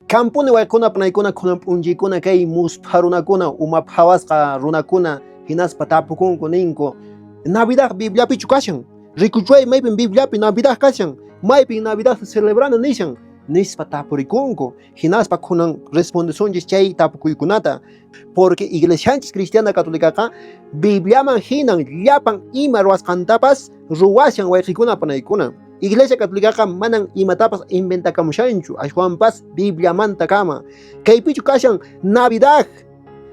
Kanpuni wayquna panaykuna khunan p'unchaykuna kay muspha runakuna uma phawasqa runakuna hinaspa tapukunku ninku, Navidad Bibliapichu kashan? Rikuchuay maypin Bibliapi Navidad kashan? Maypin Navidad celebrana nishan? Nispa tapurikunku. Hinaspa khunan respondesunchis chay tapukuykunata. Porque Iglesianchis Cristiana Católicaqa Bibliaman hinan llapan ima ruwasqantapas ruwashan wayqikuna panaykuna. Iglesia Católicaqa manan imatapas inventakamushanchu, ashwanpas Bibliamanta kama. Kaypichu kashan Navidad,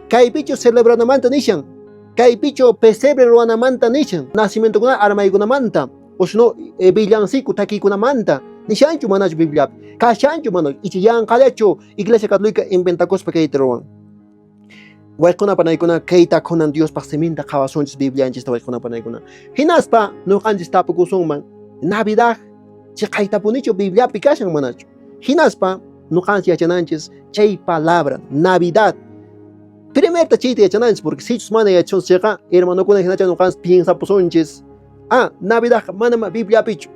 kaypichu celebranamanta nishan, kaypichu pesebre ruwanamanta nishan, nacimientokuna armaykunamanta, o sino villancico takiykunamanta nishanchu manachu Bibliapi, kashanchu manachu, icha yanqallachu Iglesia Católica inventakuspa kayta ruwan. Wayquna panaykuna kayta kunan Diospaq siminta qhawasunchis Biblianchista wayquna panaykuna. Hinaspa nuqanchis tapukusunman, Navidad chiqaytapunichu Bibliapi kashan manachu? Hinaspa nuqanchis yachananchis chay palabra Navidad. Primerta chayta yachananchis porque sichus mana yachasunchis chayqa hermanokuna hinacha nuqanchis piensapusunchis. Ah, Navidadqa manam Bibliapichu.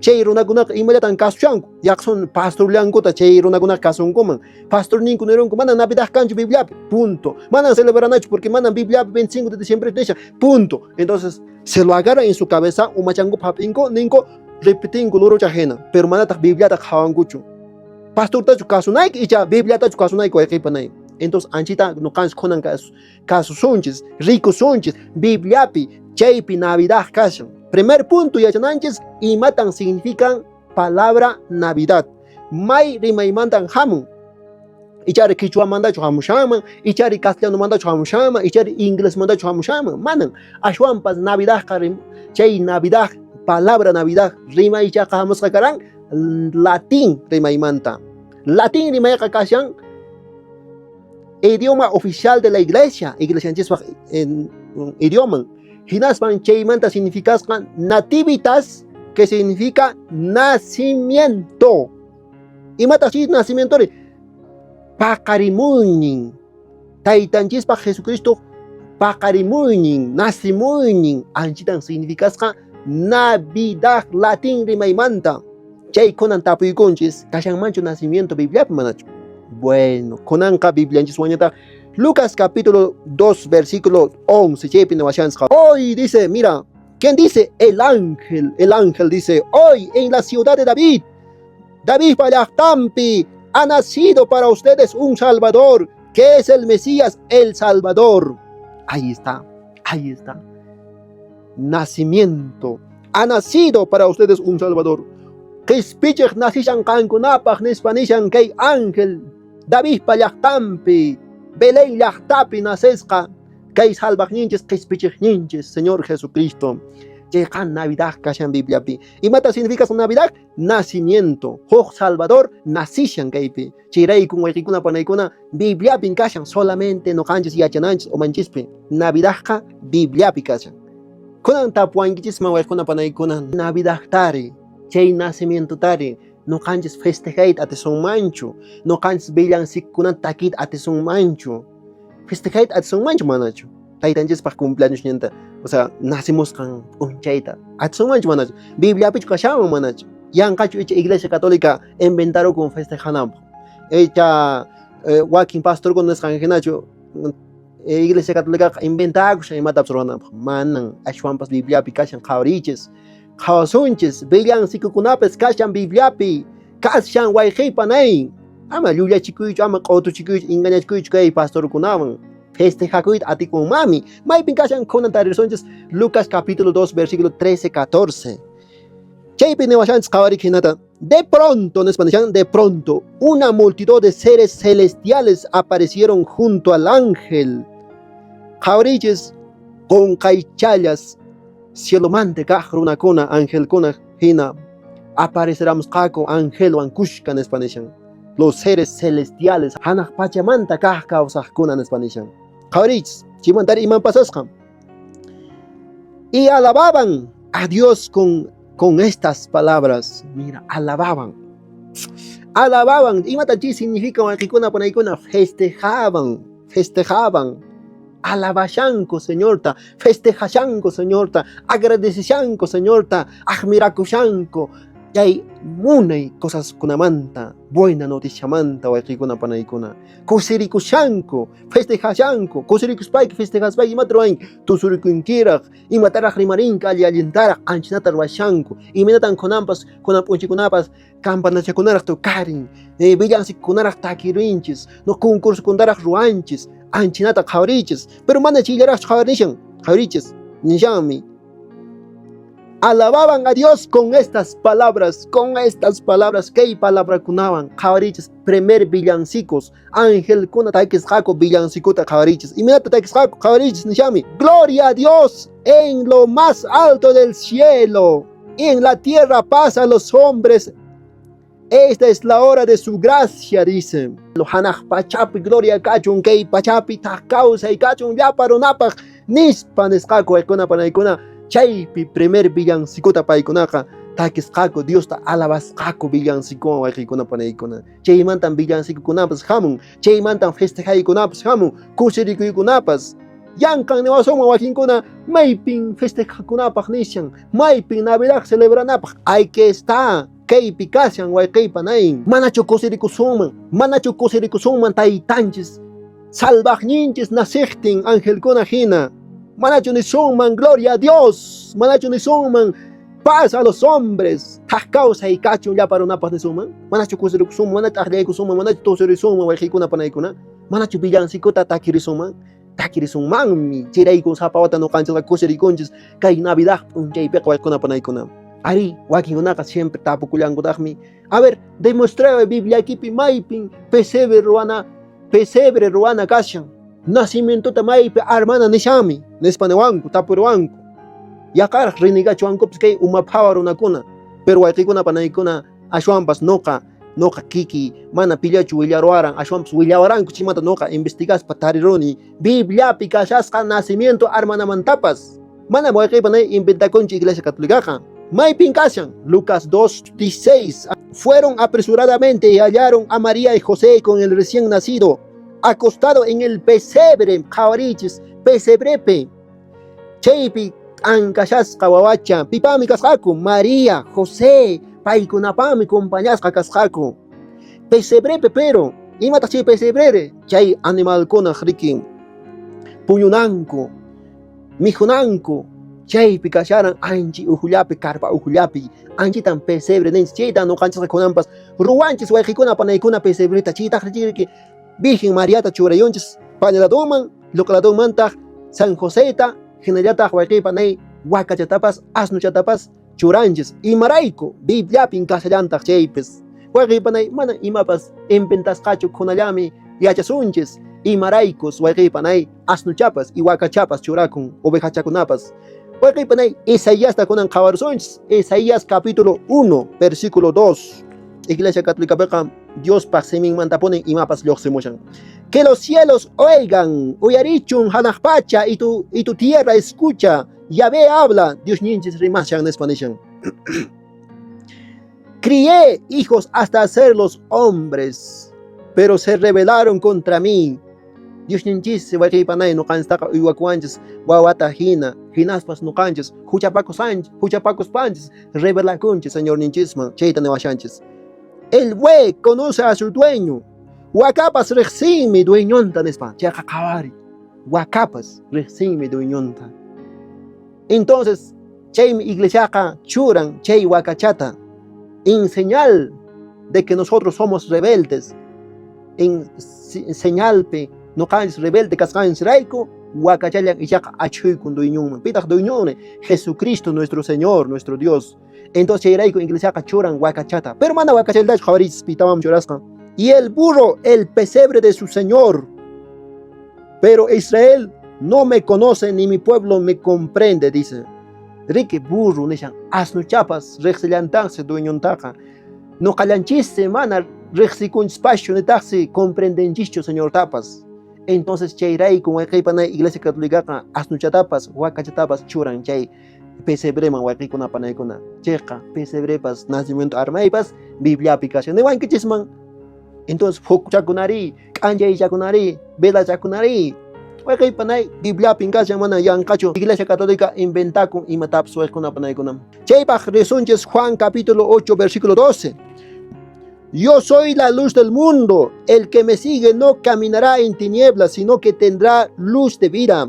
Chay runakunaqa imallatan kasushanku. Yaqsun pastorllankuta chay runakunaqa kasunkuman. Pastorninku nirunku, manan Navidad kanchu Bibliapi. Punto. Manan celebranachu porque manan Bibliapi 25 de diciembre nisha. Punto. Entonces, se lo agarran en su cabeza, umachanku hap'inku, ninku, repetinku lurucha hina. Pero manataq Bibliata qhawankuchu. Pastortachu kasunayki icha Bibliatachu kasunayki wayqipanay. Entonces, anchita nuqanchis khunan kasusunchis, rikusunchis Bibliapi chaypi Navidad kashan. Primer punto yachananchis imatan significan palabra Navidad. May rimaymantan hamun. Ichari quichuamantachu hamushanman, ichari castellanomantachu hamushanman, ichari inglesmantachu hamushanman. Manan. Ashwanpas Navidadqa chay Navidad, palabra Navidad rimaychaqa hamusqa karan latín rimaymanta. Latín rimayqa kashan idioma oficial de la iglesia, iglesianchispaq idioman. Hinaspan chaymanta significasqa nativitas, que significa nacimiento. Imataq chay nacimientori? Paqarimuynin. Taytanchispaq Jesucristo paqarimuynin, nacimuynin, anchitan significasqa Navidad latín rimaymanta. Chay kunan tapuykunchis, kashanmanchu nacimiento Bibliapi manachu? Bueno, kunanqa Biblianchiswanñataq Lucas capítulo 2, versículo 11, chaypi niwashansqa. Hoy dice, mira, ¿quién dice? El ángel dice, hoy en la ciudad de David, Davidpa llaqtanpi, ha nacido para ustedes un Salvador, que es el Mesías, el Salvador. Ahí está, ahí está. Nacimiento. Ha nacido para ustedes un Salvador. Qispichiq nasishan qankunapaq nispa nishan kay ángel Davidpa llaqtanpi, Belén llaqtapi nacesqa kay salvaqninchis qispichiqninchis Señor Jesucristo. Chayqa Navidad kashan Bibliapi. Imata significa Navidad? Nacimiento. Huk Salvador nasishan kaypi. Chayraykun wayqikuna panaykuna Bibliapin kashan, solamente nuqanchis yachananchis umanchispi. Navidadqa Bibliapi kashan. Kunan tapuwankichisman wayqikuna panaykuna Navidadtari, chay nacimientotari nuqanchis festejayta atisunmanchu, nuqanchis villancickunata takiyta atisunmanchu, festejayta atisunmanchu manachu? Taytanchispaq cumpleañosninta, o sea, nacimusqan p'unchayta atisunmanchu manachu? Bibliapichu kashanman manachu? Yanqachu icha Iglesia Católica inventarukun festejananpaq? Icha wakin pastorkuna nisqan hinachu Iglesia Católicaqa inventakushan imatapas ruwananpaq? Manan, ashwanpas Bibliapi kashan, qhawariychis. Qhawasunchis, villancikukunapis kashan Bibliapi, kashan wayqiypa nay. Ama llullachikuychu, ama q'utuchikuychu, engañachikuychu kay pastorkunawan. Festejakuyta atikunmanmi. Maypin kashan kunan tarirsunchis Lucas capítulo 2, versículo 13, 14. Chaypi niwashanchis qhawarik hinata. De pronto, nispa nishan, de pronto, una multitud de seres celestiales aparecieron junto al ángel. Qhawarichis, qonqaychallas cielomanta kaq runakuna, angelkuna hina apareceramusqaku angelwan kushka nispa nishan. Los seres celestiales, hanaq pachamanta kaq kawsaqkuna nispa nishan. Qhawarichis, chaymantari iman pasasqa. Y alababan a Dios con estas palabras. Mira, alababan. Alababan. Imata chay significa wayqikuna panaykuna? Festejaban, festejaban. Alabashanku Señorta, festejashanku Señorta, agradeceshanku Señorta, admirakushanku. Chay Munay cosaskunamanta, buena noticiamanta wayqiykuna panaykuna. Kusirikushanku, festejashanku, kusirikuspayki festejaspayki imata ruwanki? Tusurikunkiraq, imataraq rimarinki alli allintaraq anchinata ruwashanku. Imaynatan kunanpas, kunan p'unchaykunapas campanachakunaraq tocarin, villancikunaraq takirinchis, no concursokunaraq ruwanchis, anchinata qhawariychis, pero mana chayllaraqchu qhawarishan, qhawarichis, nishanmi. Alababan a Dios con estas palabras, con estas palabras, kay palabrakunawan qhawarichis primer villancicos, angelkuna takisqaku villancicota qhawarichis. Imaynata takisqaku qhawarichis nishanmi. Gloria a Dios en lo más alto del cielo, en la tierra paz a los hombres. Esta es la hora de su gracia, dicen. Hanaq pachapi gloria kachun, kay pachapi thak kawsay kachun, llapa runapaq nispa nisqaku waykuna panaykuna. Chaypi primer villancicota paykunaqa takisqaku, Diosta alabasqaku villancicowan wayqiykuna panaykuna. Chaymantan villancicokunapas hamun, chaymantan festejaykunapas hamun, kusirikuykunapas. Yanqan niwasunman wakinkuna maypin festejakunapaq nishan, maypin Navidad celebranapaq, hay que está. Kaypi kashan wayqey panay. Manachu kusirikusunman, manachu kusirikusunman taytanchis, salvaqninchis naciqtin angelkuna hina. Manachu nisunman gloria a Dios, manachu nisunman paz a los hombres, thak kawsay kachun llapa runapaq nisunman. Manachu kusirikusunman, manachu t'aqllaykusunman, manachu tusirisunman wayqiykuna panaykuna, manachu villancicota takirisunman. Takirisunmanmi, chayraykun sapa wata nuqanchisqa kusirikunchis kay Navidad p'unchaypiqa wayqikuna panaykuna. Arí, wakinkunaqa siempre tapukullankutaqmi, a ver, demostrame Bibliaykipi maypin pesebre ruwana, pesebre ruwana kashan, nacimientota maypi armana nishanmi, nispa niwanku, tapuruwanku. Yaqaraq renegachuwankupis kay uma phawa runakuna, pero wayqikuna panaykuna ashwanpas nuqa, nuqa kiki mana pillachu willaruwaran, ashwanpas willawaranku chaymanta nuqa investigaspa tariruni Bibliapi kashasqa nacimiento armanamantapas. Mana wayqiypa nay inventakunchu Iglesia Católicaqa. Maypin kashan? Lucas 2:16. Fueron apresuradamente y hallaron a María y José con el recién nacido, acostado en el pesebre, qhawarichis, pesebrepe. Chaypi k'ankashasqa wawacha, pipami kasqaku? María, José, paykunapami compañasqa kasqaku. Pesebrepe, pero, imataq chay pesebrere? Chay animalkunaq rikin puñunanku, mikhunanku, chaypi kasharan anchi uhullapi, karpa uhullapi, anchitan pesebre ninchis, chaytan nuqanchisqa kunanpas ruwanchis wayqikuna panaykuna pesebreta, chaytaq riki Virgen Mariata churayunchis paña ladoman, lluq'a ladonmantaq San Joseta, hinallataq wayqiy panay wakachatapas, asnuchatapas churanchis. Imarayku? Bibliapin kashallantaq chaypis. Wayqiy panay mana imapas inventasqachu khunallami yachasunchis. Imaraykus wayqiy panay asnuchapas y wakachapas churakun, ovejachakunapas. Wayqiy panay Isaiasta kunan qhawarusunchis. Isaías capítulo 1, versículo 2. Iglesia Católicapiqa Diospaq siminmantapunin imapas lluqsimushan. Que los cielos oigan, uyarichun hanaq pacha y tu tierra escucha. Yahvé habla, Diosninchis rimashan nispa nishan. Crié hijos hasta hacerlos hombres, pero se rebelaron contra mí. Diosninchis wayqiypanay nuqanchistaqa uywakuwanchis wawata hina, hinaspas nuqanchis huchapakuspanchis rebelakunchis Señorninchisman, chayta niwashanchis. El buey conoce a su dueño, wakapas riqsinmi dueñonta nispa, chayqa qhawari, wakapas riqsinmi dueñonta. Entonces, chaymi iglesiaqa churan chay wakachata en señal de que nosotros somos rebeldes, en señalpi nuqanchis rebelde kasqanchisrayku wakachallan ichaqa achhuykun dueñonman. Pitaq dueñonri? Jesucristo nuestro Señor, nuestro Dios. Entonces chayrayku iglesiaqa churan wakachata, pero mana wakachallatachu qhawarichis pitawanmi churasqa. Y el burro, el pesebre de su Señor. Pero Israel no me conoce ni mi pueblo me comprende, dice. Riki burro nishan, asnuchapas riqsillantaqsi dueñontaqa. Nuqallanchissi mana riqsikunchispachu nitaqsi comprendenchischu Señortapas. Entonces chayrayku wayqiypanay Iglesia Católicaqa asnuchatapas wakachatapas churan chay pesebreman wayqiykuna panaykuna. Chayqa pesebrepas nacimiento armaypas Bibliapi kashan. Niwankichisman. Entonces focochakunari, k'anchaychakunari, velachakunari. Wayqey panay, Bibliapin kashan mana yanqachu Iglesia Católica inventakun imatapas wayqekuna panaykuna. Chaypaq risunchis Juan capítulo 8 versículo 12. Yo soy la luz del mundo. El que me sigue no caminará en tinieblas, sino que tendrá luz de vida.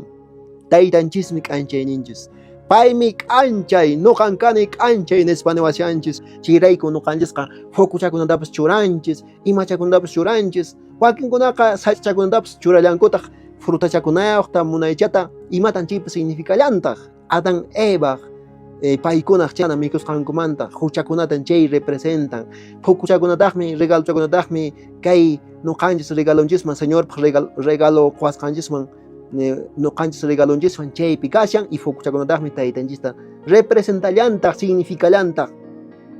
Taytanchismi k'anchayninchis. Paymi k'anchay, noqan kani k'anchay nispa niwashanchis. Chayrayku noqanchisqa fokuchakunatapas churanchis, imachakunatapas churanchis. Wakinkunaqa sach'achakunatapas churallankutaq frutachakunayuqta, munaychata, imatan chaypi significallantaq. Adán Evaq paykunaq chana mikusqankumanta huchakunatan chay representan. Phukuchakunataqmi, regalochakunataqmi kay noqanchis regalonchisman, Señorpaq regalo qowasqanchisman, noqanchis regalonchisman chaypi kashan, y phukuchakunataqmi taytanchista representallantaq, significallantaq.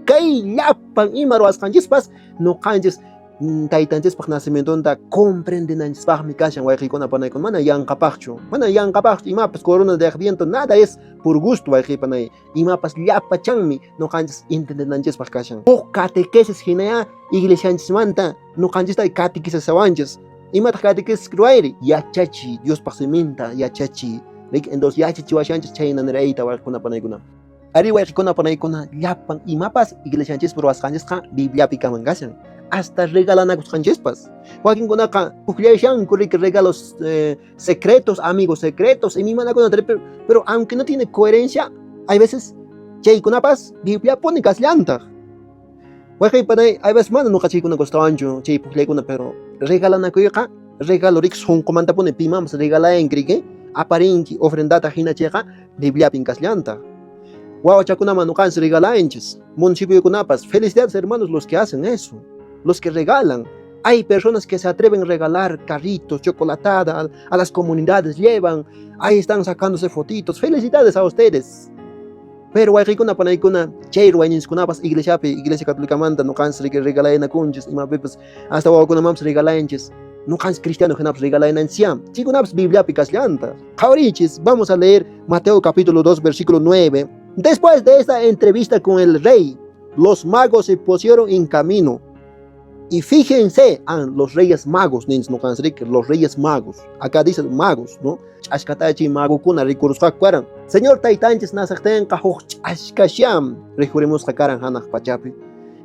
Kay llapan ima ruwasqanchispas noqanchis taytanchispaq nacimientonta comprendenanchispaqmi kashan, wayqikuna panaykuna, mana yanqapaqchu, mana yanqapaqchu imapas corona de adviento, nada es por gusto, wayqi panay, imapas llapachanmi noqanchis entendenanchispaq kashan. Huk catequesis hinaya iglesianchismanta noqanchista catequizasawanchis. Imataq catequesis ruwayri? Yachachiy, Diospaq siminta yachachiy. Entonces yachachiwashanchis chhayna nirayta, wayqikuna panaykuna. Ari wayqikuna panaykuna, llapan imapas iglesianchispa ruwasqanchisqa Bibliapi kaman kashan. Hasta regalanakusqanchispas. Wakinkunaqa pukllashanku riki regalos secretos, amigos secretos, imaymanakunata, pero aunque no tiene coherencia, hay veces chaykunapas Bibliapuni kasllantaq. Wayqey panay, hay veces mana noqa chaykuna gustawanchu, chay pukllaykuna, pero regalanakuyqa, regalo riki sunqumantapuni pimanpas regalayanki riki, aparinki ofrendata hina chayqa Bibliapin kasllantaq. Wawachakunaman noqanchis regalayanchis, municipiokunapas. Felicidades, hermanos, los que hacen eso, los que regalan. Hay personas que se atreven a regalar carritos, chocolatada a las comunidades, llevan, ahí están sacándose fotitos. Felicidades a ustedes. Pero wayqikuna panaykuna, chay ruwayninchiskunapas iglesiapi, Iglesia Católicamanta noqanchis regalayanakunchis, imapipas hasta wawakunamanpas regalayanchis. Noqanchis cristiano hinapas regalayananchisyá. Chaykunapas Bibliapi kasllanta. Qhawarichis, vamos a leer Mateo capítulo 2, versículo 9. Después de esta entrevista con el rey, los magos se pusieron en camino. Y fíjense, los reyes magos, los reyes magos. Acá dicen magos, ¿no? Ch'askatachi magokuna rikurusqaku karan. Señor taytanchis nasiqtinqa huk ch'askashiam rikhurimusqa karan hanaq pachapi.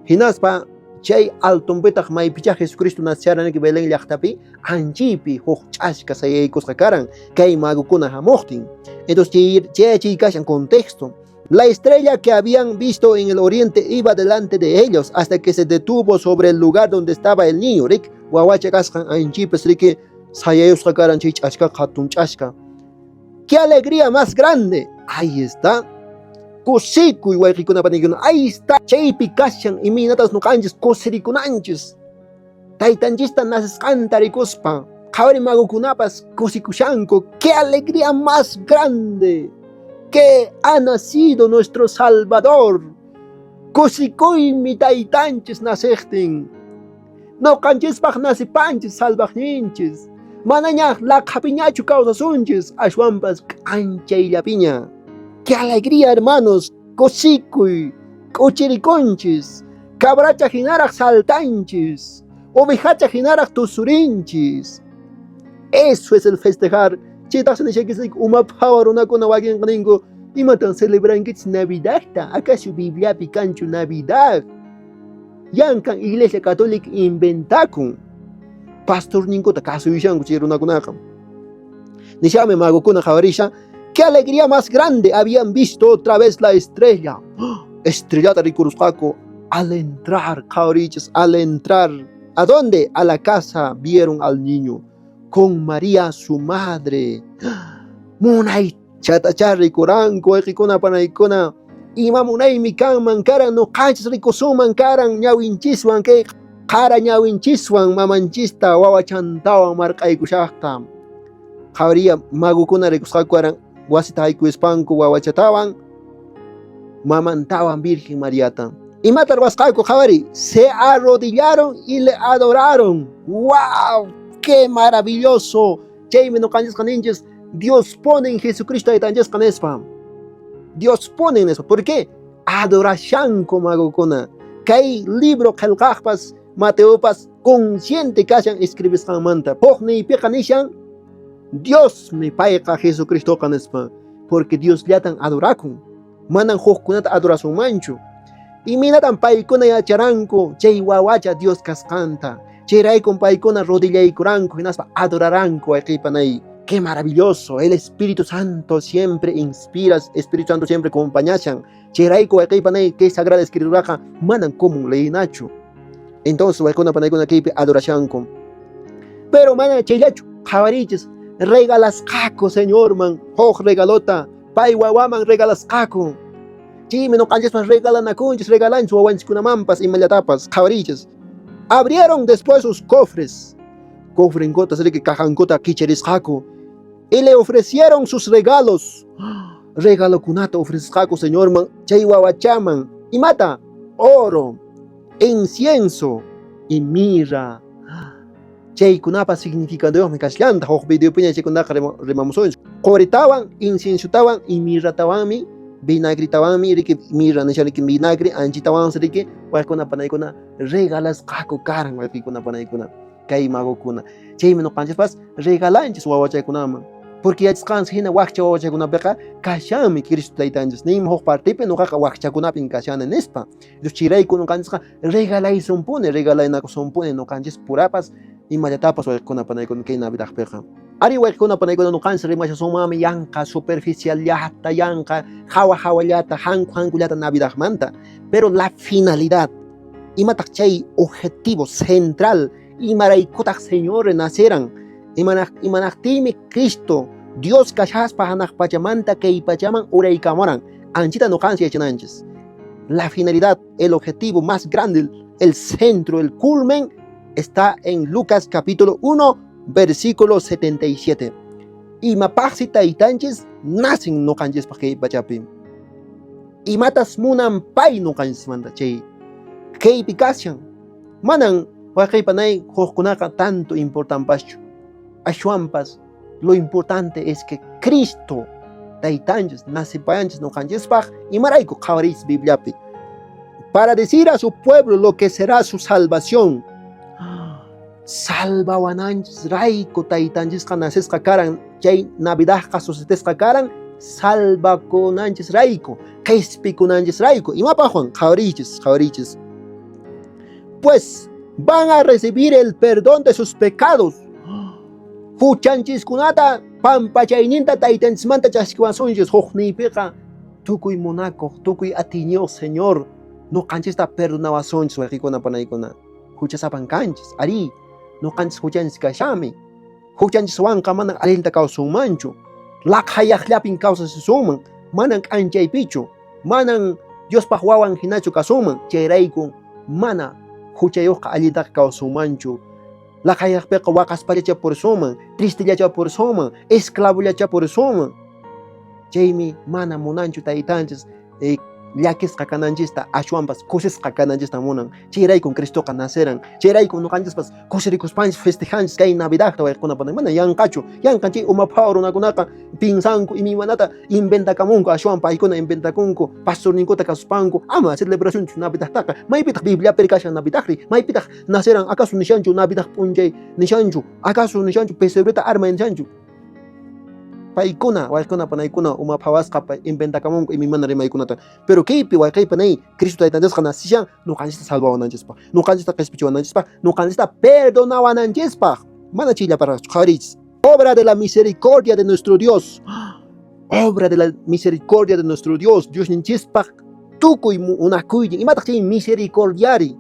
Hinaspa chay altunpitaq maypichá Jesucristo naciaran Belén llaqtapi, anchiypi huk ch'aska sayaykusqa karan kay magokuna hamuqtin. Entonces chay chay kashan contexto. La estrella que habían visto en el oriente iba delante de ellos hasta que se detuvo sobre el lugar donde estaba el niño. Rik, wawacha kasqan anchipis riki sayayusqa karan chay ch'aska, hatun ch'aska. ¡Qué alegría más grande! Ahí está. Kusikuy, wayqikuna panikuna. Ahí está. Chaypi kashan imaynatas noqanchis kusirikunanchis. Taytanchista nasisqanta rikuspa. Qhawari magokunapas kusikushanku. ¡Qué alegría más grande! Que ha nacido nuestro Salvador. Kusikuymi taytanchis nasiqtin. Noqanchispaq nasipanchis salvaqninchis. Manaña laqhapiñachu kawsasunchis, ashwanpas k'anchayllapiña. ¡Qué alegría, hermanos! Kusikuy, k'uchirikunchis, cabracha hinaraq saltanchis, ovejacha hinaraq tusurinchis. Eso es el festejar. Chaytaqsi nishaykichis uma phawa runakuna wakinqa ninku, imatan celebrankichis Navidadta? ¿Acaso Bibliapi kanchu Navidad? Yankan Iglesia Católica inventakun. Pastorninkuta kasuyushanku chay runakunaqa. Nishame magokuna qhawarisha, ¡qué alegría más grande! Habían visto otra vez la estrella. Estrellata rikurusqaku al entrar, qhawarichis, al entrar. ¿A dónde? A la casa vieron al niño con María su madre. Munay chatachá rikuranku, wayqikuna panaykuna. Ima munaymi kanman karan noqanchis rikusunman karan ñawinchiswan kay qara ñawinchiswan mamanchista wawachantawan marq'aykushaqta. Qhawariya magukuna rikusqaku karan wasita haykuyuspanku wawachatawan mamantawan Virgen Mariata. Imata ruwasqaku qhawari, se arrodillaron y le adoraron. ¡Wow! ¡Qué maravilloso! Chaymi noqanchisqa ninchis Dios pone en Jesucristo taytanchisqa nispa. Dios pone nispa. ¿Por qué? Adorashanku magokuna. Kay libro qillqaqpas Mateopas consciente kashan escribisqanmanta. Huk niypiqa nishan Diosmi payqa Jesucristoqa nispa, porque Diosllatan adorakun. Manan hukkunata adorasunmanchu. Imaynatan paykuna yacharanku chay wawacha Dios kasqanta? Chayraykun paykuna rodillaykuranku hinaspa adoraranku wayqeypanay. Qué maravilloso, el Espíritu Santo siempre inspira, Espíritu Santo siempre acompañashan. Chayrayku wayqeypanay kay Sagrada Escrituraqa manan común leynachu. Entonces waykuna panaykuna kaypi adorashanku. Pero mana chayllachu, qhawariychis, regalasqaku Señorman huk regalota, pay wawaman regalasqaku. Chaymi noqanchispas regalanakunchis, regalanchis wawanchiskunamanpas imallatapas, qhawariychis. Abrieron después sus cofres. Cofrenkuta, riki cajankuta kicharisqaku. Y le ofrecieron sus regalos. Regalokunata ofrecesqaku Señorman, chay wawachaman. Imata? Oro, incienso y mirra. Chaykunapa significaduyuqmi kashallanta. Huk videopiña chaykunaqa rimamusunchis. Quritawan, inciensotawan y mirratawanmi, vinagritawanmi, riki mirra nisha riki vinagre, anchitawansi riki, waykuna panaykuna regalasqaku karan waykikuna panaykuna kay magokuna. Chaymi noqanchispas regalanchis wawachaykunaman. Porque yachasqanchis hina wakcha wawachakunapiqa kashanmi Cristo taytanchis. Ninmi huk partipi noqaqa wakchakunapin kashani nispa. Entonces chayrayku noqanchisqa regalaysunpuni, regalaynakusunpuni noqanchis purapas imallatapas waykikuna panaykuna kay Navidadpiqa. Ari waykikuna panaykuna noqanchis rimashasunmanmi yanqa superficial-llata, yanqa hawa hawallata, hanku hankullata Navidadmanta. Pero la finalidad, imataq chay objetivo central, imaraykutaq Señor naceran, imanaqtinmi Cristo Dios kashaspa hanaq pachamanta kay pachaman uraykamuran, anchita noqanchis yachananchis. La finalidad, el objetivo más grande, el centro, el culmen, está en Lucas capítulo 1, versículo 77. Imapaqsi taytanchis nacen noqanchispaq kay pachapi. Imatas munan pay noqanchismanta chay kaypi kashan. Manan wayqeypanay hukkunaqa tanto importanpaschu. Ashwanpas lo importante es que Cristo taytanchis nacepayanchis noqanchispaq imarayku qhawariychis Bibliapi. Para decir a su pueblo lo que será su salvación. Salvawananchis rayku taytanchisqa nacesqa karan chay Navidadqa sucedesqa karan salvakunanchis rayku, qhispikunanchis rayku. Imapaqwan? Qhawariychis, qhawariychis. Pues van a recibir el perdón de sus pecados. Huchanchiskunata pampachayninta taytanchismanta chaskiwasunchis hukniypiqa tukuy munakuq, tukuy atiyniyuq Señor noqanchista perdonawasunchis wayqikuna panaykuna. Huchasapan kanchis, arí, noqanchis huchanchis kashanmi. Huchanchiswanqa manan allinta kawsunmanchu. Laqhayaqllapin kawsasisunman, manan k'anchaypichu, manan Diospaq wawan hinachu kasunman, chayrayku mana huchayuqqa allintaqa kawsunmanchu. Laqhayaqpiqa waqaspallacha purisunman, tristellacha purisunman, esclavollacha purisunman. Chaymi mana munanchu taytanchis llakisqa kananchista, ashwanpas kusisqa kananchista munan. Chayraykun Cristoqa naceran. Chayraykun noqanchispas kusirikuspanchis festejanchis kay Navidadta wayquna panan. Mana yanqachu. Yanqan chay umaphawa runakunaqa pinsanku imaymanata inventakamunku, ashwan paykuna inventakunku pastorninkuta kasuspanku. Ama celebracionchu Navidadtaqa. Maypitaq Bibliapi kashan Navidadri? Maypitaq naceran? Acaso nishanchu Navidad p'unchay nishanchu? Acaso nishanchu pesebreta armay nishanchu? Paykuna, waykuna panaykuna uma phawasqa inventakamunku imaymana rimaykunata. Pero kaypi wayqeypanay Cristo taytanchisqa naceshan noqanchista salvawananchispaq, noqanchista qespichiwananchispaq, noqanchista perdonawananchispaq. Mana chayllaparaqchu, qhawariychis. Obra de la misericordia de nuestro Dios. Obra de la misericordia de nuestro Dios. Diosninchispaq tukuy munakuynin. Imataq chay misericordiari?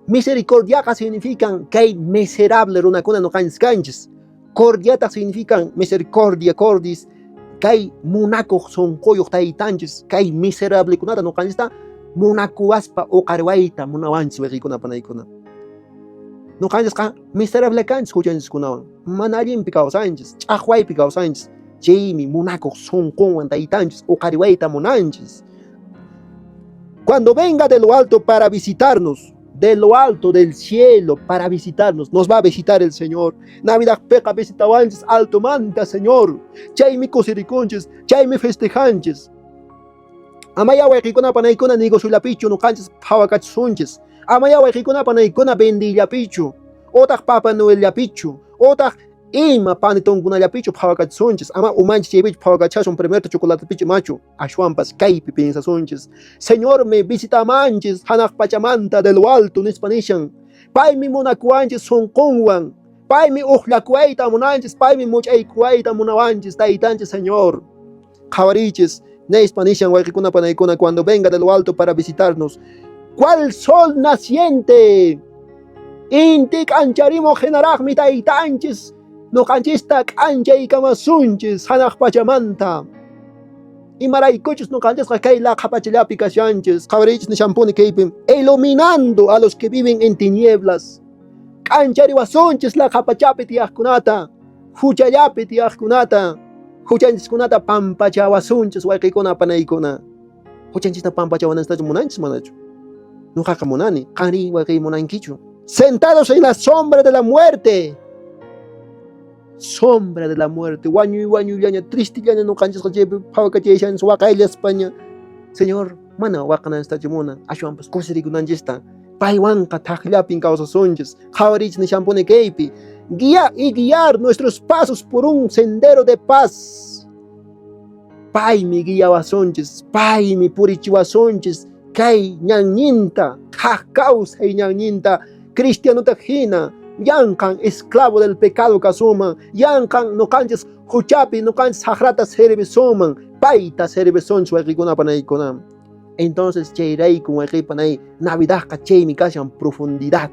Misericordiaqa significan kay miserable runakuna noqanchis kanchis. Cordiataq significan misericordia, cordis, kay munakuq sunquyuq taytanchis, kay miserablekunata noqanchista munakuwaspa uqariwayta munawanchis wayqikuna panaykuna. Noqanchisqa miserable kanchis huchanchiskunawan, mana allinpi kawsanchis, ch'aqwaypi kawsanchis, chaymi munakuq sunqunwan taytanchis uqariwayta munanchis. Cuando venga de lo alto para visitarnos, de lo alto del cielo para visitarnos, nos va a visitar el Señor. Navidad peqa visitawanchis alto manta, Señor. Chaymi kusirikunchis, chaymi festejanchis. Amaya wayqikuna panaykuna negociollapichu noqanchis phawakachisunchis. Amaya wayqikuna panaykuna vendillapichu, otaq Papa Noellapichu, otaq Ima panetonkunallapichu phawakachisunchis, ama umanchis chaypichu phawakachasun primerta chocolatepichu imachu, ashwanpas kaypi piensasunchis. Señormi visitamanchis hanaq pachamanta de lo alto nispa nishan. Paymi munakuwanchis sunqunwan. Paymi uqllakuwayta munanchis, paymi much'aykuwayta munawanchis, taytanchis Señor. Qhawariychis, nispa nishan wayqikuna panaykuna cuando venga de lo alto para visitarnos. ¿Cuál sol naciente? Inti k'ancharimuq hinaraqmi taytanchis nuqanchista k'anchaykamasunchis hanaq pachamanta. Imaraykuchus nuqanchisqa kay laqha pachallapi kashanchis. Qhawariychis nishanpuni kaypi, iluminando a los que viven en tinieblas. K'anchariwasunchis laqha pachapi tiyaqkunata, huchallapi tiyaqkunata, huchanchiskunata pampachawasunchis wayqikuna panaykuna. Huchanchista pampachawananchistachu munanchis manachu? Nuqaqa munani, qanrí wayqiy munankichu? Sentados en la sombra de la muerte. Sombra de la muerte, wañuy wañuyllaña, tristellaña nuqanchisqa chaypi phawakachayashanchis waqayllaspaña. Señor, mana waqananchistachu munan, ashwanpas kusirikunanchista. Paywanqa thaqllapin kawsasunchis. Qhawariychis nishanpuni kaypi. Guía y guiar nuestros pasos por un sendero de paz. Paymi guiawasunchis, paymi purichiwasunchis kay ñanñinta, thaq kawsay ñanñinta, cristianota hina, yanqan esclavo del pecado kasunman, yanqan nuqanchis huchapi, nuqanchis saqrata servisunman, payta servisunchis wayqikuna panaykuna. Entonces chayraykun wayqipanay Navidadqa chaymi kashan profundidad,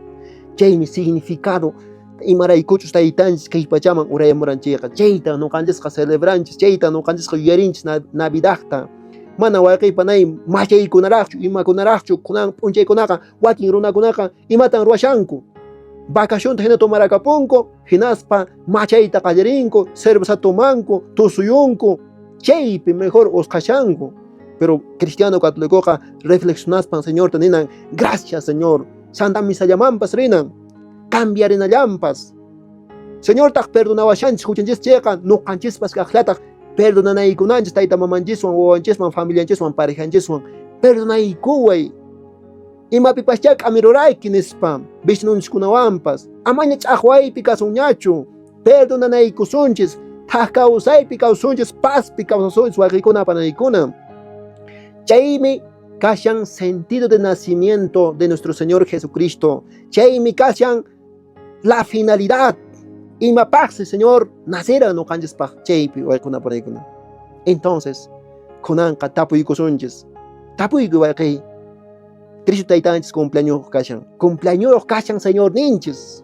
chaymi significado imaraykuchus taytanchis kay pachaman urayamuran chayqa, chayta nuqanchisqa celebranchis, chayta nuqanchisqa yuyarinchis Navidadta. Mana wayqipanay machaykunaraqchu, imakunaraqchu, kunan p'unchaykunaqa wakin runakunaqa imatan ruwashanku? Vacacionta hina tomarakapunku, hinaspa machayta qallarinku, cerveza tomanku, tusuyunku, chaypi mejor usqhashanku. Pero cristiano católicoqa reflexionaspan Señorta ninan, gracias Señor, Santa Misallamanpas rinan, cambiarinallanpas. Señortaq perdonawashanchis huchanchis chayqa, nuqanchispas kaqllataq perdonanaykunanchis tayta mamanchiswan, wawanchiswan, familianchiswan, parejanchiswan. Perdonaykuway. Imapipaschá k'amirurayki nispa, vecinonchiskunawanpas. Amaña ch'aqwaypi kasunñachu. Perdonanaykusunchis, thak kawsaypi kawsunchis, pazpi kawsasunchis wayqikuna panaykuna. Chaymi kashan sentido de nacimiento de nuestro Señor Jesucristo. Chaymi kashan la finalidad. Imapaqsi Señor naceran nuqanchispaq chaypi wayqikuna panaykuna. Entonces, kunanqa tapuykusunchis. Tapuykuy wayqiy. Cristo taytanchis cumpleaños kashan. Cumpleaños kashan Señorninchis.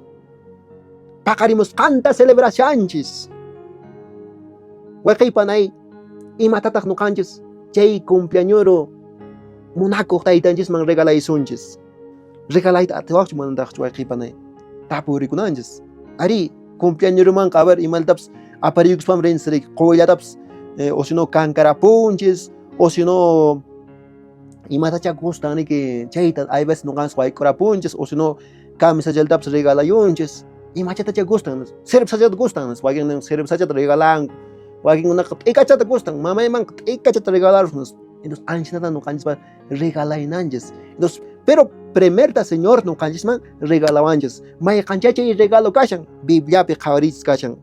Paqarimusqanta celebrashanchis. Wayqiy panay, imatataq nuqanchis chay cumpleañoro munakuq taytanchisman regalaysunchis? Regalayta atiwaqchu manataqchu wayqiy panay? Tapurikunanchis. Arí, cumpleañeromanqa a ver imaltapas apariykuspam rinchis riki, quwillatapas o si no kankarapunchis, o si no imatachá gustan riki chayta hay veces nuqanchis wayk'urapunchis, o si no camisachallatapas regalayunchis, imachatachá gustan, cervezachata gustan, wakin cervezachata regalanku, wakinkunaqa t'ikachata gustan, mamaymanqa t'ikachata regalarus nispa. Entonces anchanata nuqanchispa regalaynanchis. Entonces, pero primerta Señor nuqanchisman regalawanchis. Mayqanchá chay regalo kashan, Bibliapi qhawarichis kashan.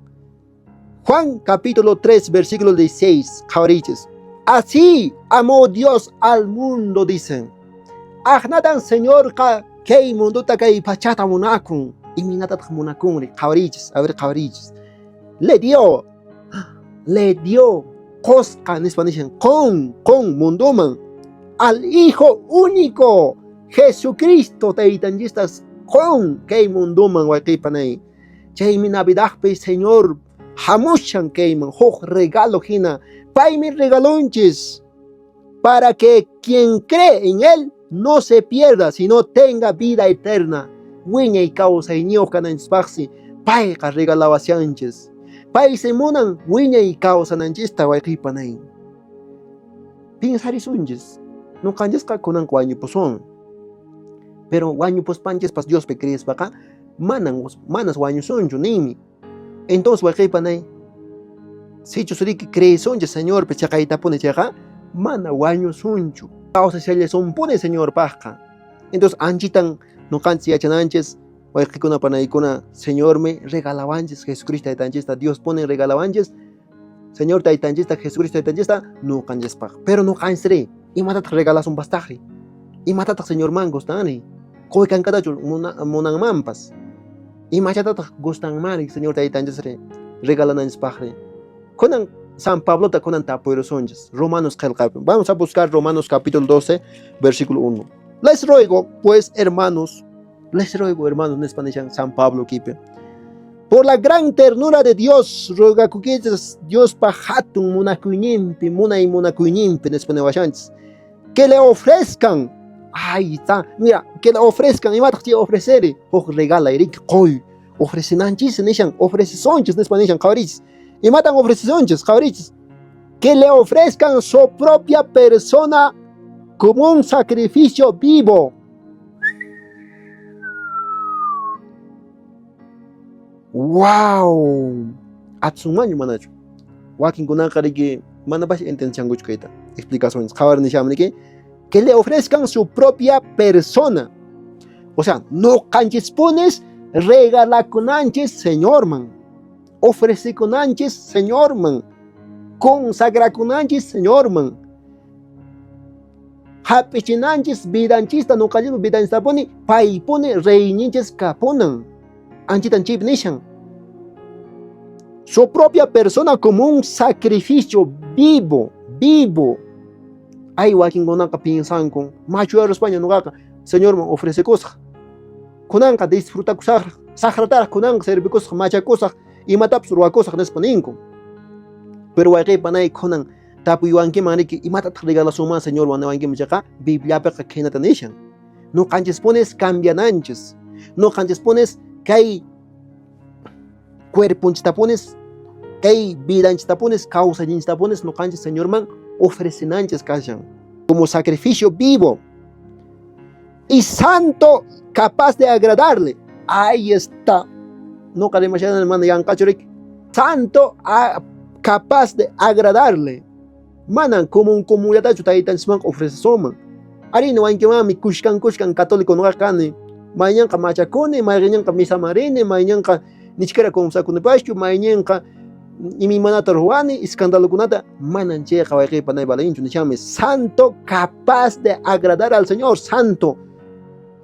Juan capítulo 3, versículo 16, qhawarichis. Así amó Dios al mundo, dicen. Aqnatan Señorqa kay mundota kay pachata munakun. Imaynatataq munakunri? Qhawarichis, a ver qhawarichis. Le dio, le dio qosqa nispa nishan, qon, qon mundoman al Hijo único, Jesucristo taytanchistas qon kay mundoman wayqipanay. Chaymi Navidadpi Señor hamushan kayman huk regalo hina. Paymi regalonchis para que quien cree en él no se pierda, sino tenga vida eterna. Wiñay kawsayniyuq kananchispaqsi payqa regalawashanchis. Paysi munan wiñay kawsananchista wayqipanay. Piensarisunchis, nuqanchisqa kunanqa wañupusun. Pero wañupuspanchispas Diospi creespaqa manan manas wañusunchu ninmi. Entonces wayqipanay, sichus riki creesunchis Señorpi chaqaytapuni chayqa mana wañusunchu. Kawsashallasunpuni Señorpaqqa. Entonces anchitan nuqanchis yachananchis. Wayqikuna panaykuna, Señormi regalawanchis Jesucristo taytanchista, Dios pone regalawanchis Señor taytanchista, Jesucristo taytanchista nuqanchispaq. Pero nuqanchisri, imatataq regalasunpastaqri? Imatataq Señorman gustani? Qoykankatachu munanmanpas? Imachatataq gustanmari Señor taytanchisri regalananchispaqri? Kunan San Pablota kunan tapurusunchis, Romanos qelqapi. Vamos a buscar Romanos capítulo 12, versículo 1. Les ruego, pues, hermanos, les ruego, hermanos, nispa nishan San Pablo kipi. Por la gran ternura de Dios, ruegakukichis Diospa hatun munakuyninpi, munay munakuyninpi, nispa niwashanchis. Que le ofrezcan, ay, está, mira, que le ofrezcan, imataq chay ofreceri, huk regalay, riki, qoy, ofrecenanchis nishan, ofrecesonchis nispa nishan, qhawarichis. Imatan ofrecesonchis, qhawarichis. Que le ofrezcan su propia persona como un sacrificio vivo. Wow! Atsunmanchu manachu? Wakinkunaqa riki manapash entiendechankuchu kayta. Explicaciones. Qhawar nisham riki que le ofrezcan su propia persona. O sea, noqanchispunis regalakunanchis Señorman. Ofrecekunanchis Señorman. Consagrakunanchis Señorman. Hap'ichinanchis vidanchista noqanchispa vidanchistapuni paypuni reyninchis kapunan. Anchitan chaypi nishan. Su propia persona como un sacrificio vivo, vivo. Ay, wakinkunaqa piensanku, machuyaruspaña noqaqa Señorman ofrecekusaq. Kunanqa disfrutakusaqraq, saqrataraq kunanqa servikusaq, machakusaq, imatapas ruwakusaq nispa ninku. Pero wayqey panay kunan tapuywankiman riki, imatataq regalasunman Señorwan niwankiman chayqa, Bibliapiqa khaynata nishan. Noqanchispunis cambiananchis. Noqanchispunis kay cuerponchistapunis, kay vidanchistapunis, kawsayninchistapunis noqanchis Señorman ofrecenanchis kashan. Como sacrificio vivo y santo, capaz de agradarle. Ahí está. Noqa rimashani mana yanqachu riki. Santo, capaz de agradarle. Manan común comunllatachu taytanchismanqa ofrecesunman. Arí niwankimanmi kushkan kushkan católico noqaqa kani. Mayñanqa machakuni, mayqinñanqa misaman rini, mayñanqa nichkara confesakunipashchu, mayñanqa imaymanata ruwani, escandalokunata. Manan chayqa wayqey panay valenchu, nishanmi santo capaz de agradar al Señor, santo.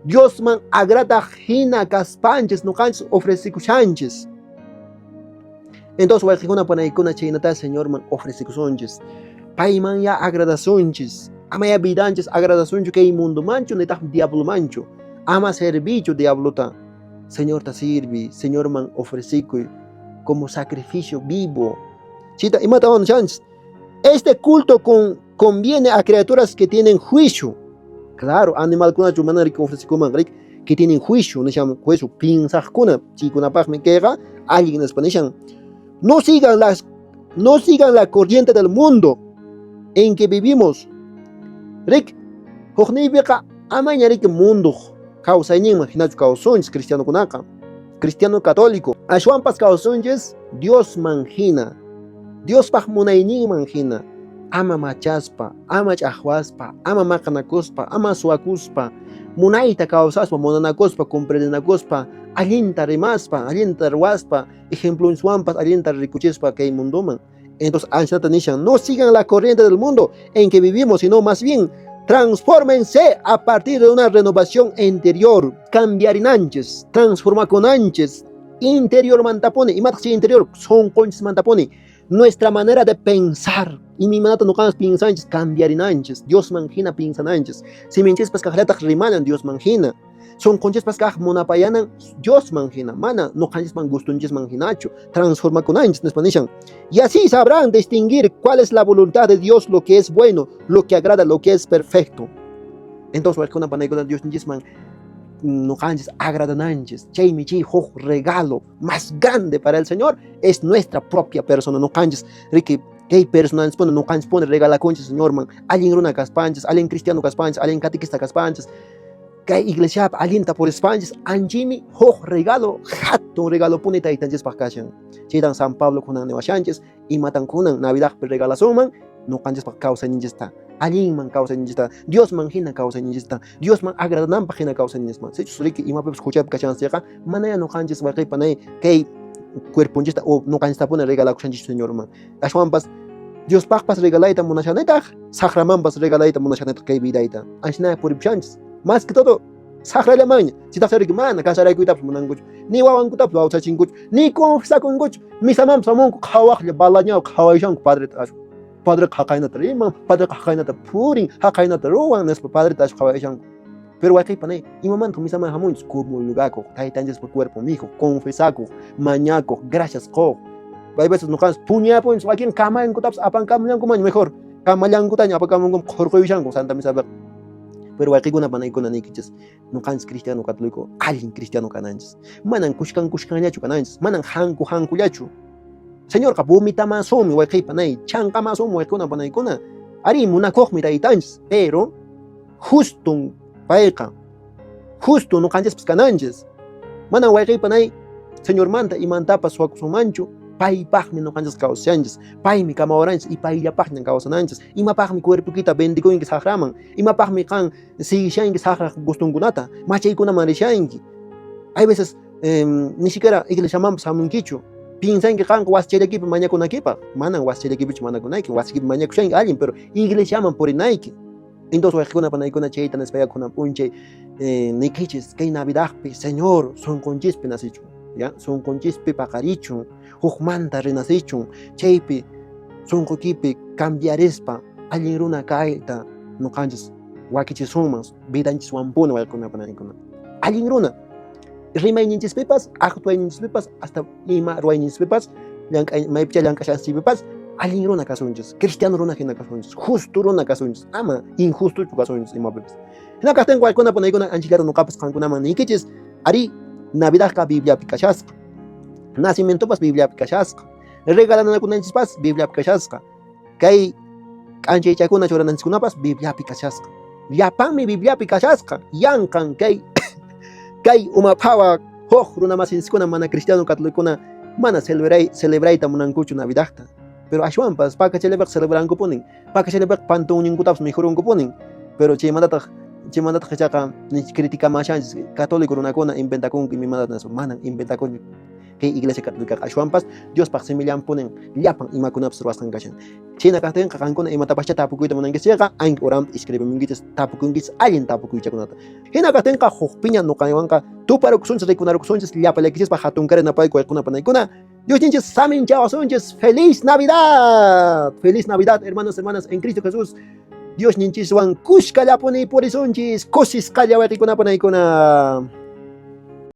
Diosman agradaq hina kaspanchis noqanchis ofrecekushanchis. Entonces wayqikuna panaykuna chaynata Señorman ofrecekusunchis. Payman ya agradasunchis. Ama ya vidanchis agradasunchu kay mundomanchu nitaq diablomanchu. Ama servichu diablota. Señorta sirvi, Señorman ofrecekuy como sacrificio vivo. Chita imata nishanchis. Este culto conviene a criaturas que tienen juicio. Claro, animalkunachu mana riki ofrecekuman riki, que tienen juicio, nishan juicio, pinsaqkuna, chaykunapaqmi kayqa allin nispa nishan. No sigan la corriente del mundo en que vivimos. Rik, hukniypiqa amaña riki munduq kawsayninman hinachu kawsunchis cristianokunaqa. Cristiano católico. Ashwanpas kawsunchis Diosman hina. Diospaq munayninman hina. Ama machaspa, ama ch'aqwaspa, ama maqanakuspa, ama suwakuspa, munayta kawsaspa, munanakuspa, comprendenakuspa, allinta rimaspa, allinta ruwaspa, ejemplonchiswanpas allinta rikuchispa kay mundoman. Entonces, anchata nishan, no sigan la corriente del mundo en que vivimos, sino más bien transfórmense a partir de una renovación interior. Cambiarinanchis, transformakunanchis, interior mantapuni, imataq chay interior, sonqonchis mantapuni. Nuestra manera de pensar, imaymanata noqanchis piensanchis, cambiarinanchis, Diosman hina piensananchis. Siminchispas kaqllataq rimanan Diosman hina. Sonqonchispas kaq munapayanan Diosman hina, mana noqanchisman gustonchisman hinachu, transformakunanchis nispa nishan. Y así sabrán distinguir cuál es la voluntad de Dios, lo que es bueno, lo que agrada, lo que es perfecto. Entonces, wayqikuna panaykuna Diosninchisman noqanchis agradananchis. Chaymi chay huk regalo más grande para el Señor es nuestra propia persona. Noqanchis riki kay personanchispuni noqanchispuni regalakunchis Señorman. Allin runa kaspanchis, allin cristiano kaspanchis, allin catequista kaspanchis. Kay iglesiapi allinta purispanchis, anchimi huk regalo, hatun regalopuni taytanchispaq kashan. Chaytan San Pablo kunan niwashanchis, imatan kunan Navidadpi regalasunman noqanchispaq kawsayninchista. Allinman kawsayninchista, Diosman hina kawsayninchista, Diosman agradananpaq hina kawsayninchisman. Sichus riki imapipas huchapi kashanchikqa, manayá ñuqanchis wayqey panay kay cuerponchista o ñuqanchistapuni regalakushanchis Señorman. Ashwanpas Diospaqpas regalayta munashanitaq, saqramanpas regalayta munashanitaq kay vidayta. Ashnaya puripushanchis. Más que todo, saqrallamanña. Chitaq riki mana casaraykuytapas munankuchu, ni wawankutapas bautizashinkuchu, ni confesakunkuchu. Misamanpas hamunku qhawaqlla balañaw qhawayshanku padreta ashwan. Padreqa haqaynata riman, padreqa haqaynata purin, haqaynata ruwan nispa padreta ashwan qhawayshanku. Pero wayqey panay, imamantaq misaman hamunchis? Comulgakuq, taytanchispa cuerpo mikhuq, confesakuq, mañakuq, gracias quq. Hay veces ñuqanchis puñapunchis, wakin kamankutapas apankamullankumanña mejor. Kamallankutaña apakamunkum qhurquyushanku Santa Misapiqa. Pero wayqikuna panaykuna niykichis, ñuqanchis cristiano católico allin cristiano kananchis. Manan kushkan kushkanllachu kananchis, manan hanku hankullachu. Señorqa vomitamansunmi wayqey panay, chanqamasunmi wayqikuna panaykuna. Arí, munakuqmi taytanchis, pero juston payqa, justo ñuqanchispas kananchis. Manan wayqey panay Señormanta imantapas suwakusunmanchu, paypaqmi ñuqanchis kawsashanchis, paymi kamawaranchis y payllapaqñan kawsananchis. Imapaqmi cuerpokita bendikunki saqraman? Imapaqmi qan siguishanki saqraq gustunkunata? Machaykunaman rishanki. Hay veces ni siquiera iglesiamanpas hamunkichu. Piensanki qanqa wasichayllakipi mañakunakipaq. Manan wasichayllakipichu mañakunayki, wasikipi mañakushanki allin, pero iglesiaman purinayki. Entonces wayqikuna panaykuna chayta nispaya kunan p'unchay niykichis kay Navidadpi Señor sunqunchispi nacichun, ya sunqunchispi paqarichun, hukmanta renacichun, chaypi sunquykipi cambiarispa allin runa kayta ñuqanchis wakichisunman vidanchiswanpuni wayqikuna panaykuna. Allin runa rimayninchispipas, actuayninchispipas, hasta ima ruwayninchispipas, llank'ay maypichá llank'ashanchispipas allin runa kasunchis, cristiano runa hina kasunchis, justo runa kasunchis, ama injustochu kasunchis imapipas. Hina kaqtin wayqikuna panaykuna anchillata ñuqapas qankunaman niykichis, arí, Navidadqa Bibliapi kashasqa, nacimientopas Bibliapi kashasqa, regalanakunanchispas Bibliapi kashasqa, kay k'anchaychakuna churananchiskunapas Bibliapi kashasqa. Llapanmi Bibliapi kashasqa, yanqan kay kay umaphawa huk runamasinchiskuna mana cristiano católicokuna mana celebrayta munankuchu Navidadta. Pero ashwanpas pakachayllapiqa celebrankupunin, pakachayllapiqa panteonninkutapas mikhurunkupunin. Pero chaymantataq ichaqa criticamashanchis católico runakuna inventakunku imaymana nispa, manan inventakunchu kay iglesia católicaqa, ashwanpas Diospaq simillanpunin llapan imakunapas ruwasqan kashan. Chhayna kaqtinqa qankuna imatapaschá tapukuyta munankichis chayqa anki uranpi escribimunkichis, tapukunkichis allin tapukuychakunata. Hina kaqtinqa hukpiña ñuqaywanqa tuparukusunchis, rikunarukusunchis llapallaykichispa hatunkari napayku wayqikuna panaykuna. Diosninchis saminchawasunchis. Feliz Navidad! Feliz Navidad, hermanos, hermanas, en Cristo Jesús. Diosninchiswan kushkallapuni purisunchis, kusisqalla wayqikuna panaykuna.